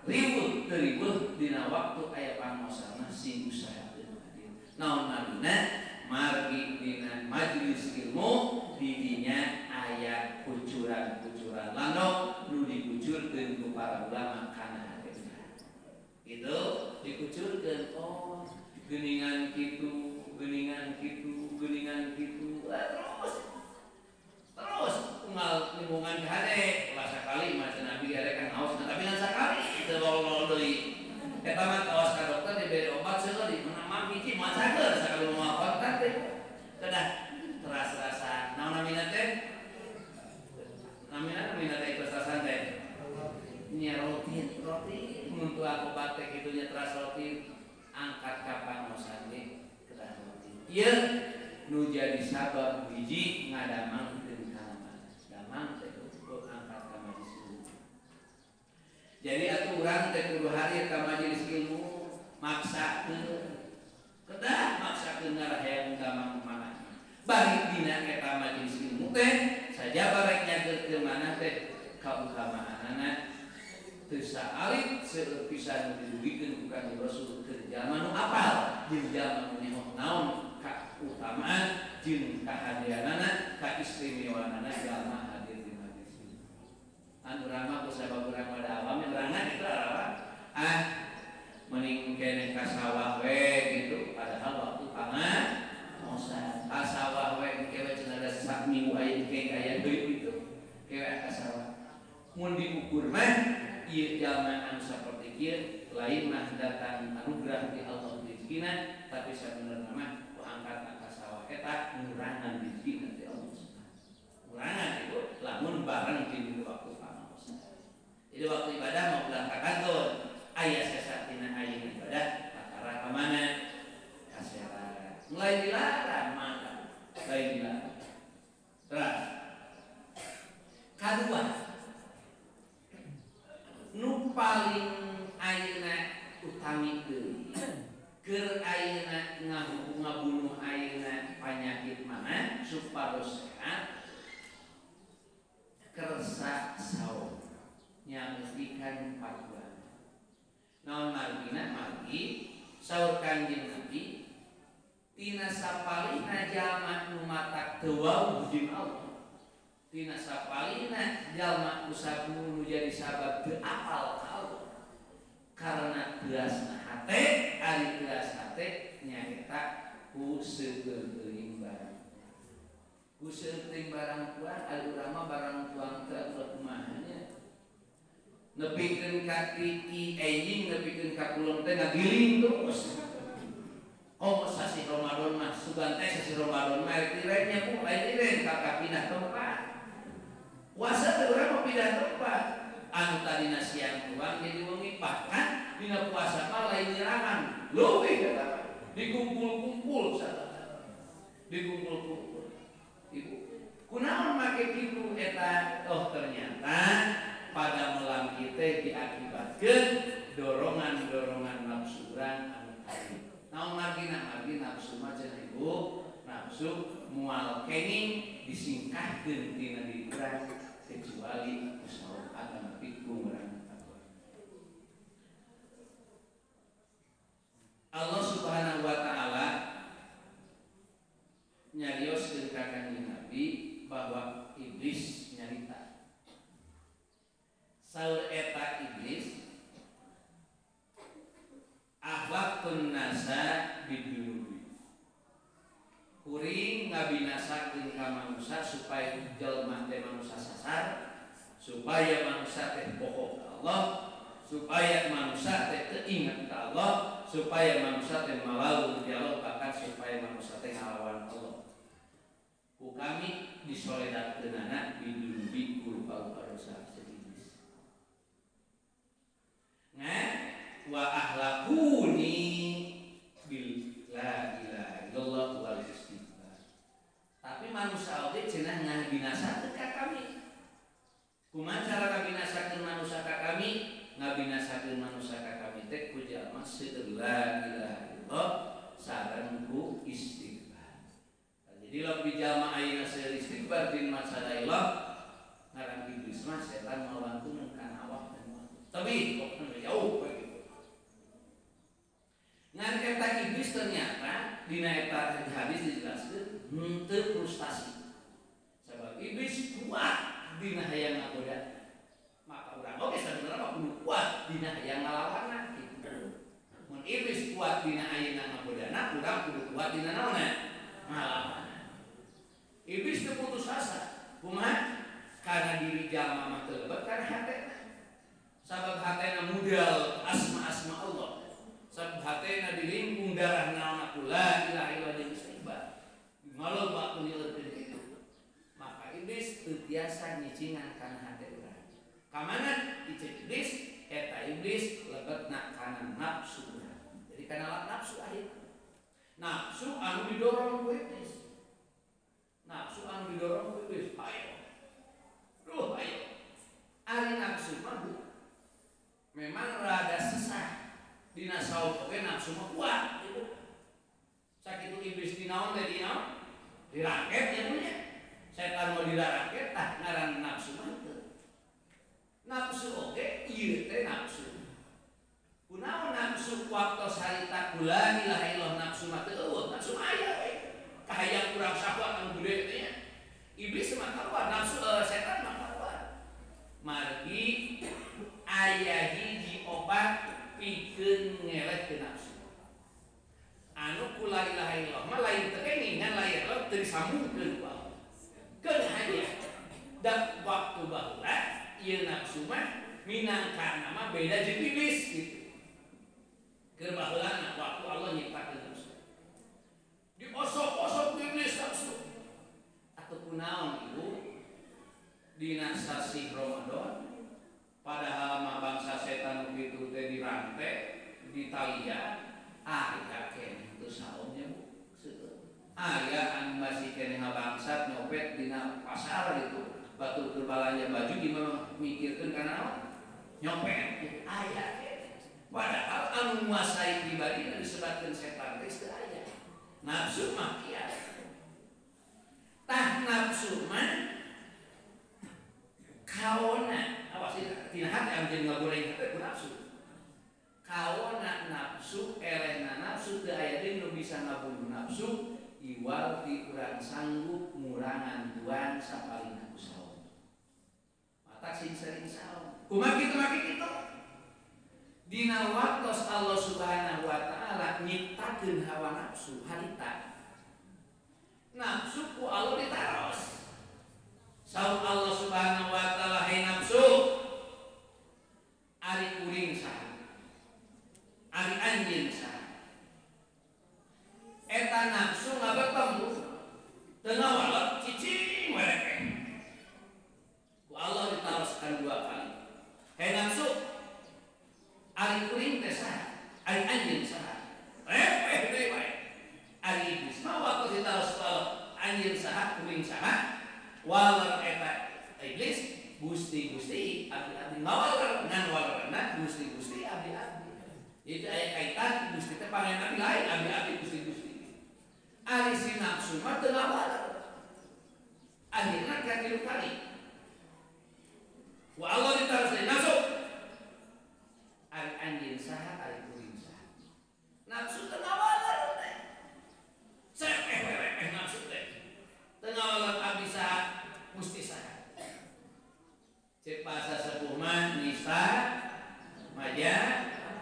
ribut teu ribut dina waktu aya pangaosan sing usahakeun hadir. Naon margina? Margi dina majelis ilmu didinya aya kucuran-kucuran landong nu dikucurkeun ku para ulama kana hatena. Itu dikucurkeun oh geuningan kitu, geuningan kitu, geuningan kitu. Terus terus unggal lingkungan hade ulah sakali mah cenah Nabi hade kan haus tapi ngan sakali teu lolol deui. Eta mah kawas ka dokter diberi obat seueur di mana hiji moal cager sakali moal kontak teh. Kedah teras rasa naon namina teh? Namina namina teh teras teh. Nya rutin, rutin mun tua obat teh kitu nya teras rutin angkat ka pangaosan ge kedah rutin. Ieu nu jadi sabab hiji ngadamangkeun ka damang teh angkat ka majelis ilmu. Jadi atuh urang teh kudu hadir ka majelis ilmu maksakeun kedah maksakeun ngarahayang damang manah. Bari dina eta majelis ilmu teh sajaba rek nyageurkeun manah teh kautamaanana teu saalit seueur pisan nu dirugikeun ku Kanjeng Rasul keur jalma nu apal jeung jalma nu nyaho naon kautamaan jeung kahadeanana kaistimewaanana jalma hadir di majelis ilmu. Anu urang mah kusabab urang mah da awam urangna kitu arawa ah mending keneh ka sawah we gitu padahal waktu pangaosan ka sawah we engke we cenah da saminggu aya engke aya deui gitu ke ka sawah mun diukur mah ieu jalma anu saperti kieu lain mah datang anugerah ti Allah rezekina tapi sabenerna mah ku angkat ka sawah eta ngurangan rezekina ti Allah subhanahu ngurangan itu lamun bareng di waktu pangaosan. Jadi waktu ibadah mau pulang ka kantor aya sesatina aya ibadah kakara ka mana kasera mulai dilarang maka lain dilarang. Terus kadua nu paling ayeuna utami deui keur ayeuna ngabunuh ayeuna panyakit mana supados sehat kersa saum nyangetikan fatwa. Naon margina margi saur Kanjeng Nabi tina sapalihna jalma nu matak teu wauh jeung Allah. Tina sapalihna jalma nu jadi sabab teu apal ka Allah. Karena teuasna hate, ari teuas hate nyaeta ku seueur teuing barang. Ku seueur teuing barang tuang, ari urang mah barang tuang teh kumaha nya. Nepikeun ka ti enjing, nepikeun ka kulon teh ngagiling terus. Oh sasih Ramadan mah sugan teh sasih Ramadan mah rek nya ku lain iren ka pindah tempat. Puasa teh urang mah pindah tempat. Anu tadina siang tuang jadi wengi, bahkan dina puasa mah lain nyerangan leuwih eta dikumpul-kumpul sadaya. Dikumpul-kumpul. Ibu, kunaon make kitu eta? Oh ternyata pada melam kita diakibatkeun dorongan-dorongan nafsu urang anu tadi. Naon margina? Margi nafsu mah cenah ibu, nafsu moal kenging disingkahkeun tina diri urang kecuali usaha agama piku urang. Allah Subhanahu wa taala nyarioskeun ka Kanjeng Nabi bahwa iblis nyarita. Saur eta iblis ahlakun nasa bidunubi. Kuring ngabinasakeun ka manusia supaya jelema teh manusia sasar, supaya manusia teh poho ka Allah, supaya manusia teh teu ingat ka Allah, supaya manusia teh malalu di Allah, bahkan supaya manusia teh ngalawan Allah. Ku kami disoledatkeunana bidunubi ku rupa-rupa dosa iblis. Ngan wa ahlakuni bil la ilaha illallah wal istighfar. Tapi manusia oge cenah ngabinasakeun ka kami. Kumaha cara ngabinasakeun manusia ka kami? Ngabinasakeun manusia ka kami teh ku jalma seueur la ilaha illallah sareng ku istighfar. Jadi lamun jalma ayeuna seueur istighfar din masadailah ngaran iblis mah setan mawantu kana awak dan waktu. Tapi pokona jauh we gitu. Ngan eta iblis ternyata dina eta hadis dijelaskeun henteu frustasi. Sebab iblis kuat dina hayang ngagoda. Maka urang oge sabenerna mah kudu kuat dina hayang ngalawanna kitu. Mun iblis kuat dina ayeuna ngagodana, urang kudu kuat dina naonna? Ngalawanna. Iblis teu putus asa. Kumaha? Karena diri jalma mah teu lebet kana hatena. Sabab hatena mudal asma-asma Allah. Sabab hatena dilingkung darah naonna ku la ilaha illallah jeung istighfar. Ngaloba ku nyeureurkeun kitu. Maka iblis teu tiasa nyicingan kana hate urang. Kamana icek iblis, eta iblis lebetna kana nafsu urang. Jadi kana nafsu akhir. Nafsu anu didorong ku iblis. Nafsu anu didorong ku iblis. Ayo. Duh, ayo. Ari nafsu mah bu, memang rada sesah. Dina saum oge nafsu mah kuat ibu. Sakitu iblis dinaon teh dinaon? Diraket ya punya. Setan mau diraket tah ngaran nafsu mah teu. Nafsu oge ieu teh nafsu. Kunaon nafsu waktos harita kula ilaha illallah nafsu mah teu eueuh, nafsu mah aya we. Kahayang urang sakuat anu gede teh nya. Iblis mah kaluar, nafsu setan mah kaluar. Margi aya hiji obat pikeun ngelehkeun nafsu. Anu ku la ilaha illallah mah lain teu kenging ngan la ilaha illallah teu disambungkeun ku Allah. Keun hanya da waktu baheula ieu nafsu mah minangkana mah beda jeung iblis gitu. Keur baheulana waktu Allah nyiptakeun nafsu. Diosok-osok ku iblis nafsu. Atuh kunaon ibu dina sasih Ramadan padahal mah bangsa setan kitu teh dirante ditalian aya keneh teu saumnya bu. Aya anu masih keneh bangsat nyopet dina pasar gitu. Batur keur balanja baju gimana mikirkeun kana naon? Nyopet gitu. Aya keneh. Padahal anu nguasai pribadi nu disebatkeun setan teh teu aya. Nafsu mah kieu. Tah nafsu mah kaona awas tina hate anu jadi ngagoreng hate ku nafsu. Kaona nafsu elehna nafsu teu aya deui nu bisa ngabunuh nafsu iwal ti urang sanggup ngurangan tuan sapalihna ku saum. Matak sing sering saum. Kumaha kitu make kitu? Dina waktos Allah Subhanahu wa taala nyiptakeun hawa nafsu harita. Nafsu ku Allah ditaros. Saur Allah Subhanahu wa taala, "Hai nafsu, ari kuring saha? Ari anjeun saha?" Eta nafsu ngabetem teu ngawalep cicing we repeh. Ku Allah ditaroskan dua kali. "Hei nafsu, ari kuring teh saha? Ari anjeun saha?" Repeh deui wae. Ari iblis mah waktu ditaros ku Allah, anjeun saha, kuring saha? Waler eta iblis, Gusti-gusti abdi-abdi ngawaler ngan walerna Gusti-gusti abdi-abdi. Jadi aya kaitan Gusti teh pangeran abdi lain, abdi-abdi Gusti-gusti. Ari si nafsu mah teu ngawaler. Akhirna katilu kali. Wa Allah ditaros deui, "Nafsu, ari anjeun saha, ari kuring saha?" Nafsu teu ngawaler teh. Sepeh we repeh nafsu teh. Teu ngawaler abdi saha, Gusti saha. Cek bahasa sepuh mah nista maja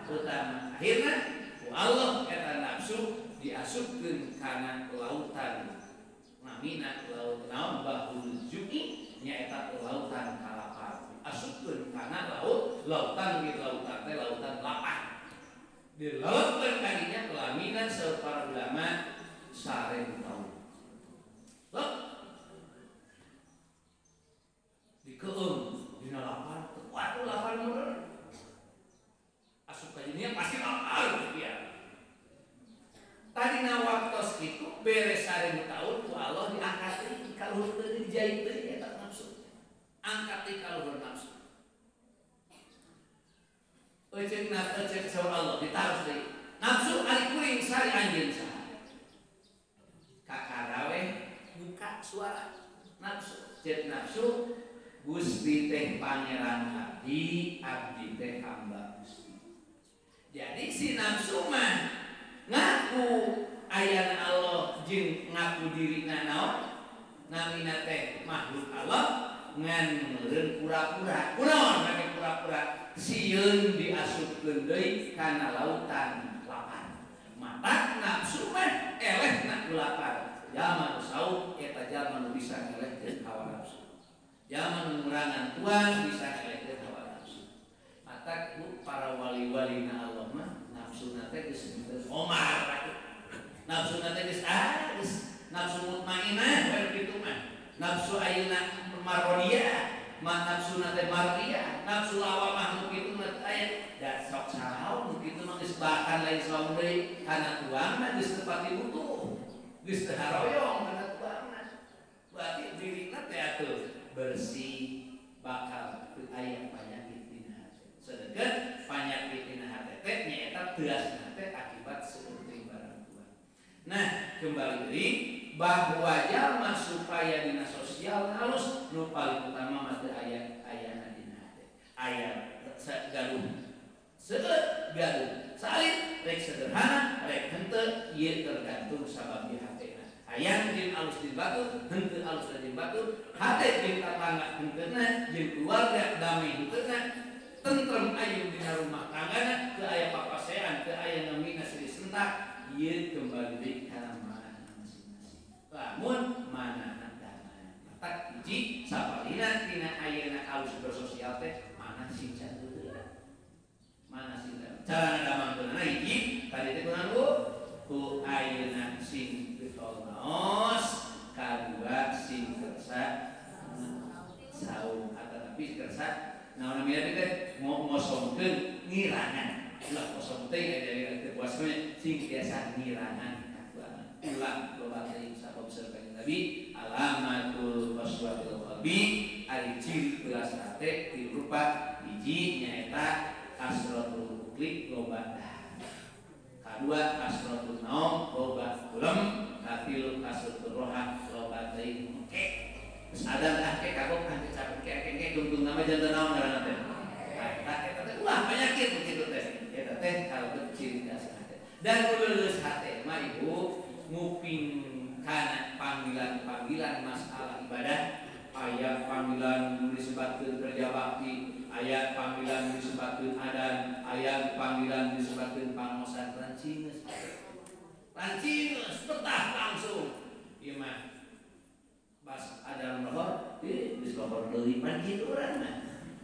utama. Akhirna ku Allah eta nafsu diasupkeun kana lautan namina laut naon bahul ju'i nyaeta lautan kalapar. Asupkeun kana laut lautan di lautan teh lautan lapar. Di lautkeun kadinya kelaminan saur para ulama 1000 tahun. Loh, dikeung dina lapar, waduh lapar meureun. Asup ka dinya pasti lapar gitu ya. Tadina waktos kitu beres 1000 tahun ku Allah diangkat deui ka luhur deui dijait deui eta nafsu. Angkat deui ka luhur nafsu. Euceuk euceuk saur Allah ditaros deui. Nafsu ari kuring sari anjeun saha? Kakara we buka suara nafsu. Ceuk nafsu, Gusti teh pangeran abdi, abdi teh hamba Gusti. Jadi si nafsu mah ngaku ayana Allah jeung ngaku dirina naon? Namina teh makhluk Allah ngan meureun pura-pura. Kunaon make pura-pura? Sieun diasupkeun deui kana lautan lapar. Matak nafsu mah elehna ku lapar. Jalma nu saum eta jalma nu bisa ngelehkeun hawa nafsu. Jalma nu ngurangan tuang bisa ngelehkeun hawa nafsu. Matak ku para wali-walina Allah mah nafsuna teh geus omar. Nafsuna teh geus geus nafsu mutmainah we kitu mah. Nafsu ayeuna marodia, mah nafsuna teh mardia, nafsu lawamah nu kitu mah aya da sok sahaun nu kitu mah geus bahkan lain saum deui kana tuangna geus teu pati butuh. Geus teu haroyong kana tuangna. Berarti dirina teh atuh bersih bakal teu aya panyakit dina hate. Sedengkeun panyakit dina hate teh nyaeta teuasna teh akibat seueuh barang tuang. Nah, kembali deui bahwa jalma supaya dina sosial halus nu paling utama mah teu aya ayana dina hate. Aya gaduh seueur gaduh salit rek sederhana rek henteu ieu tergantung sabab di hatena. Hayang jeung alus di batur, henteu alus di batur, hate jeung tatangga henteuna, jeung keluarga damai henteuna, tentrem ayun dina rumah tanggana, teu aya papasean, teu aya namina sri sentak, ieu kembali deui kana manahna masing-masing. Lamun manahna damai. Matak hiji sapalina tina ayeuna alus bersosial teh mana sing canteuna. Mana sing cara ngadamangkeunana hiji tadi teh kunaon Bu? Ku ayeuna sing getol naos, kadua sing kersa saum atanapi kersa naon namina teh ngosongkeun ngirangan. Ulah kosong teh aya teu puas mah sing biasa ngirangan katuangan. Ulah loba teuing sabab saur Kanjeng Nabi alamatul qaswatil qalbi ari ciri belas hate tilu rupa hiji nyaeta kasratul ukli loba dahar. Kadua kasratul naum loba kulem, katilu kasratul roha loba teuing engke. Geus adan ah ke kagok ah capek ke engke tungtung nama janten naon ngaranna teh. Eta eta teh ulah penyakit kitu teh. Eta teh kalebet ciri khas hate. Dan lulus hate mah ibu nguping kana panggilan-panggilan masalah ibadah, aya panggilan nu disebatkeun kerja bakti, aya panggilan nu disebatkeun adan, Aya panggilan disebutkeun pangosan rancingeus. Rancingeus betah langsung. Ieu mah bas ada lohor, ieu geus lohor deui pan kitu urang mah.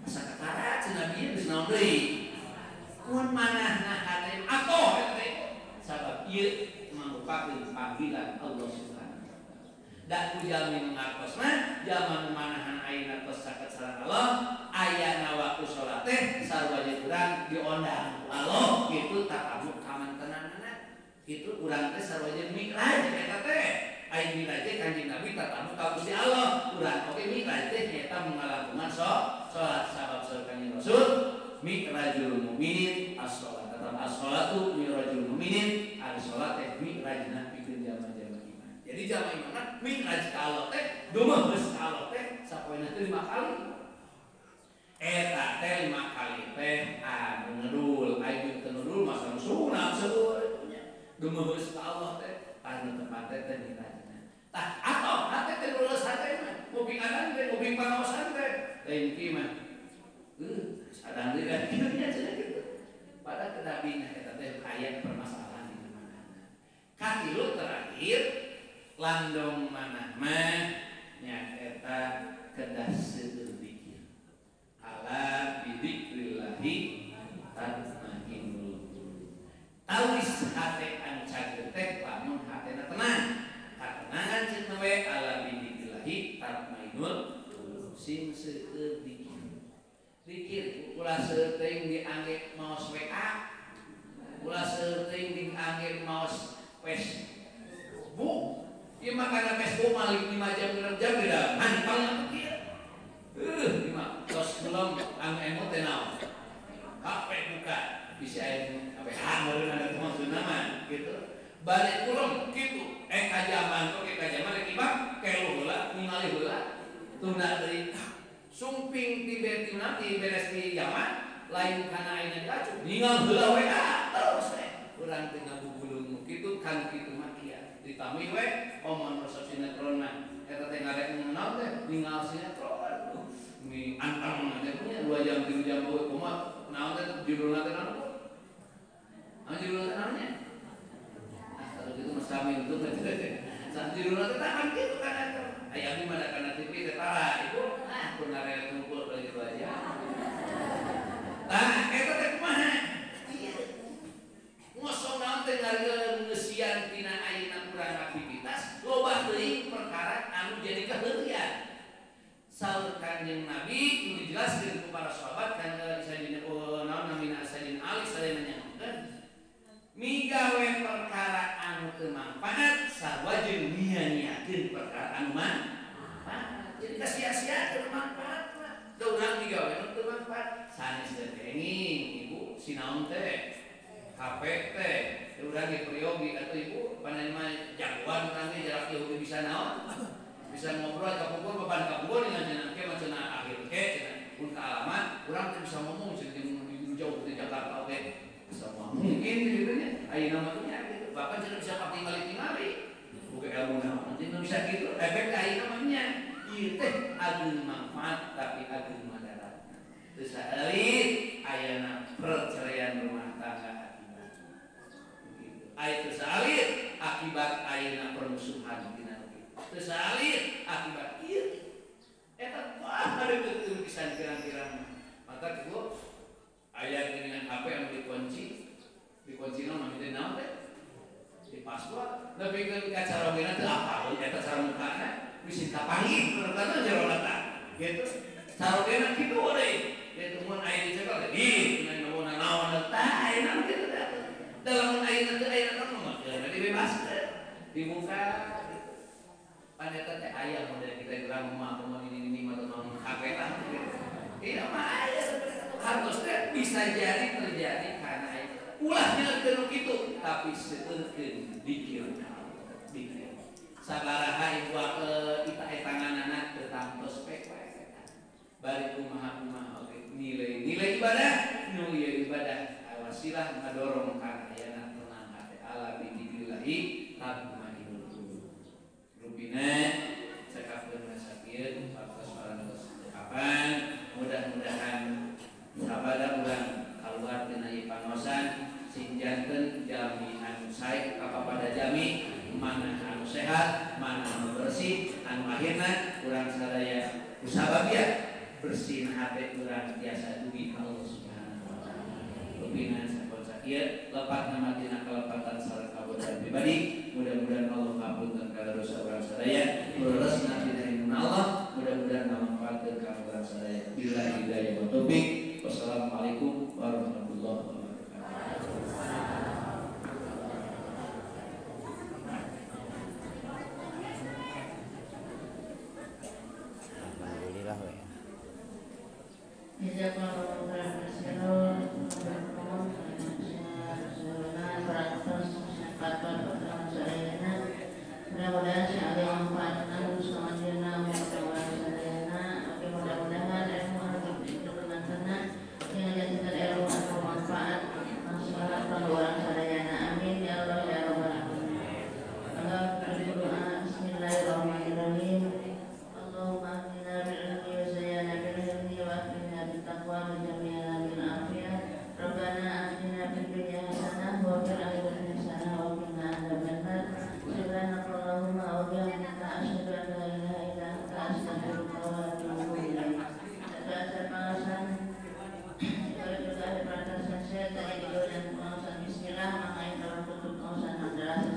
Asa kakarat cenah bieu geus naon deui. Mun manahna hate atoh eta teh. Sabab ieu mangrupakeun panggilan Allah Subhanahu wa taala. Da ku jalmi nu ngartos mah jalma nu manahan ayeuna tos caket sareng Allah, ayana waktu salat teh sarua jeung urang diondang ku Allah kitu tatamu kamantenanana. Kitu urang teh sarua jeung mi'raj eta teh. Aya mi'raj teh Kanjeng Nabi tatamu ka Gusti Allah. Urang oge mi'raj teh nyaeta ngalangkungan salat sabab saur Kanjeng Rasul mi'rajul mukminin as-shalat. Tetap as-shalatu mi'rajul mukminin, as-shalat teh mi'rajna pikeun jalma-jalma iman. Jadi jalma iman mi'raj ka Allah teh dumeh ka Allah teh sapoena teh 5 kali. Eta teh 5 kali teh anu ngedul, aya teu ngedul mah sunat seueur nya. Dumeh ka Allah teh anu tepat teh teh mi'rajna. Tah atoh hate teh lulus hate mah, nguping adan teh nguping pangaosan teh. Lain kieu mah. Sadang deui kan kieu nya cenah kitu. Pada kedabina eta teh aya permasalahan di mana-mana. Katilu terakhir landong manah mah nyaeta kedah seueur zikir. Ala bidzikrillahi tatmainnul qulub. Tawis hate anu cager teh lamun hatena tenang. Katenangan cenah we ala bidzikrillahi tatmainnul qulub. Sing seueur zikir. Zikir ulah seueur teuing diangge maos WA, ulah seueur teuing diangge maos Facebook. Ieu mah kana Facebook mah 5 jam 6 jam beda mantang atuh kieu. Lima tos belum anu emot teh naon. HP buka bisa aya WA meureun ada maksudna mah gitu. Balik kulem kitu ka jaman oge ka jaman rek ibak keluh heula ningali heula tunda deui. Sumping ti betina ti beres ti zaman lain kana ayeuna dikacu ningal heula WA terus teh urang teh ngabubulung kitu kan kitu mah kieu ditami we omon resep sinetron mah eta teh ngarek naon teh ningal sinetron mi antang teh punya 2 jam 3 jam we kumaha naon teh judulna teh naon naon judulna teh naon nya ah kalau kitu mah sami untung teh sak judulna teh kan kitu kan eta aya abdi mah da kana TV teh tara ibu ah pun ngarek kumpul balik aja. Tah eta teh kumaha? Ieu. Ngosong naon teh ngeusian tina ayeuna urang aktivitas loba teuing perkara anu jadi kaheureuyan. Saur Kanjeng Nabi nu dijelaskeun ku para sahabat kan Sayyidina naon namina Sayyidina Ali sadayana nyahokeun migawe perkara anu teu mangfaat sarua jeung nia-niakeun perkara anu manfaat. Jadi kasia-sia teu manfaat mah. Da urang digawe nu teu manfaat sanes teh kenging ibu sinaon teh HP teh urang ge priyogi atuh ibu panen mah jagoan urang ge jarak jauh ge bisa naon bisa ngobrol ka pukul beban ka pukul dengan cenah ke mah cenah akhir ke cenah pun ka alamat urang teh bisa ngomong cenah jeung jauh di Jakarta oge bisa mungkin gitu nya ayeuna mah nya gitu bahkan cenah bisa patingali-tingali buka ilmu naon cenah bisa kitu efek ayeuna mah nya ieu teh ageung manfaat tapi ageung madaratna. Teu saeulit ayana perceraian rumah tangga akibat. Begitu. Aya teu saeulit akibat ayeuna permusuhan dina kitu. Teu saeulit akibat ieu. Eta wah ada pisan pirang-pirang. Maka kitu aya dengan HP anu dikunci. Dikunci naon teh naon teh? Di password. Nepikeun ka carogena teu apal eta cara mukana. Bisi kapanggih menurut jero lata gitu sarogena kitu deui gitu mun aya dicekel teh ih naon naon tah ayeuna kitu teh dalam ayeuna teh ayeuna mah dibebaskeun dibuka gitu pan eta teh aya model kita urang mah mun ini mah naon HP tah gitu ieu mah aya seperti itu hartos teh bisa jadi terjadi karena aya ulah nyeukeun kitu tapi seueurkeun dikir dikir sabaraha ibu ita etanganana teu tangtos pek wae bari kumaha-kumaha oge nilai-nilai ibadah nu ieu ibadah wasilah ngadorong ka ayana tenang hate ala bidzikrillahi tatmainnul qulub. Rupina cekapkeun sakieu waktos parantos kapan mudah-mudahan sabada urang kaluar tina ieu Janten jalmi anu sae kapada jalmi mana anu sehat, mana anu bersih, anu akhirna urang sadaya kusababia bersih hate urang tiasa dugi ka Allah Subhanahu wa taala. Pembinaan sampun sakieu lepat nama tina kalepatan sareng kabodohan pribadi, mudah-mudahan Allah ngapunten kana dosa urang sadaya, leresna tina ilmu Allah, mudah-mudahan manfaatkeun ka urang sadaya. Billahi hidayah wa taufik. Wassalamualaikum warahmatullahi wabarakatuh. Alhamdulillah we. Mudah-mudahan Bismillah, maka yang dalam tutup pengusahaan adalah